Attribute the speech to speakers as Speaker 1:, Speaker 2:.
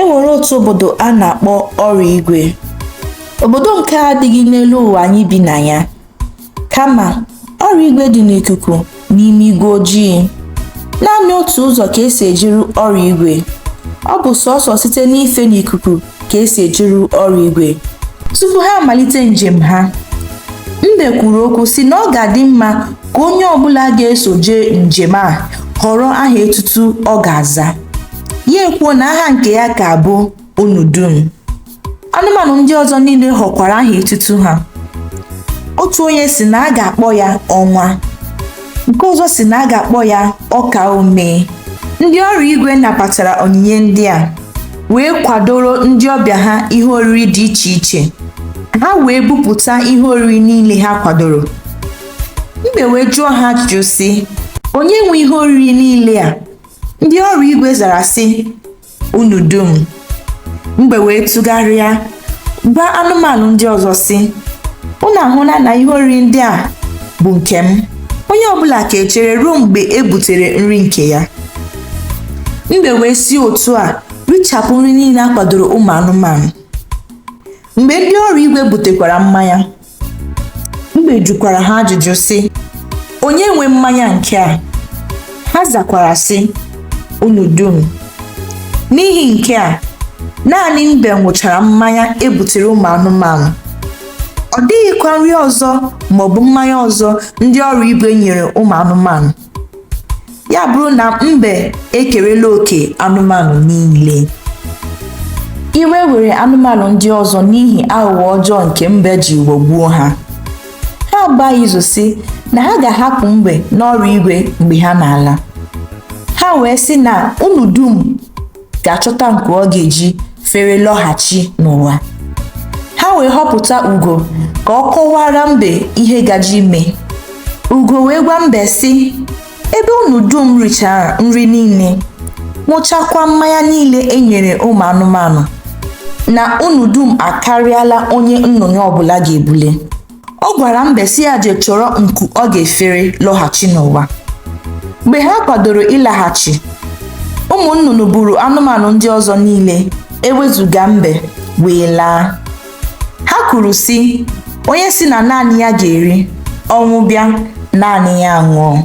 Speaker 1: E nwere otu obodo a na-akpọ Ọrụ Igwe. Obodo nke a adịghị n'elu ụwa anyị bi na ya. Kama, Ọrụ Igwe dị n'ikuku n'ime igwe ojii. Naanị otu ụzọ ka esi ejeru Ọrụ Igwe. Ọ bụ sọọsọ site n'ife n'ikuku ka esi ejeru Ọrụ Igwe. Tupu ha amalite njem ha, Mbe kwuru okwu sị na ọ ga-adị mma ka onye ọbụla ga-eso jee njem a họrọ aha etutu ọ ga-aza. Ya ekwuo na aha nke ya ga-abụ Unu Dum. Anụmanụ ndị ọzọ niile họkwara aha etutu ha. Otu onye sị na a ga-akpọ ya Ọnwa. Nke ọzọ sị na a ga-akpọ ya Ọka Omee. Ndị ọrụ igwe nabatara onyinye ndị a wee kwadoro ndị ọbịa ha ihe oriri dị iche iche. Ha wee bupụta ihe oriri niile ha kwadoro. Mbe wee jụọ ha ajụjụ sị, onye nwe ihe oriri niile a? Ndị ọrụ igwe zara sị, unu dum. Mbe wee tụgharịa gwa anụmanụ ndị ọzọ sị, unu ahụla na ihe oriri ndị a bụ nke m. Onye ọbụla ka echere ruo mgbe e butere nri nke ya. Mbe wee si otu a richapụ nri niile a kwadoro ụmụ anụmanụ. Mgbe ndị ọrụ igwe butekwara mmanya, Mbe jụkwara ha ajụjụ sị, onye nwe mmanya nke a? Ha zakwara sị, unu dum. N'ihi nke a, naanị Mbe ṅụchara mmanya e butere ụmụ anụmanụ. Ọ dịghịkwa nri ọzọ maọbụ mmanya ọzọ ndị ọrụ igwe nyere ụmụ anụmanụ. Ya bụrụ na Mbe ekerela oke anụmanụ niile. Iwe were anụmanụ ndị ọzọ n'ihi aghụghọ ọjọọ nke Mbe ji ghọgbuo ha. Ha gbaa izu sị na ha ga-ahapụ Mbe n'ọrụ igwe mgbe ha na-ala. Ha wee sị na unu dum ga-achọta nku ọ ga-eji fere lọghachi n'ụwa. Ha wee họpụta Ugo ka ọ kọwara Mbe ihe gaje ime. Ugo wee gwa Mbe sị, ebe unu dum richara nri niile, ṅụchakwa mmanya niile e nyere ụmụ anụmanụ, na unu dum akarịala onye nnụnụ ọbụla ga-ebuli. Ọ gwara Mbe sị ya jee chọrọ nku ọ ga-efere lọghachi n'ụwa. Mgbe ha kwadoro ịlaghachi, ụmụ nnụnụ buru anụmanụ ndị ọzọ niile ewezuga Mbe wee laa. Ha kwuru sị, onye sị na naanị ya ga-eri, ọnwụ bịa, naanị ya ṅụọ.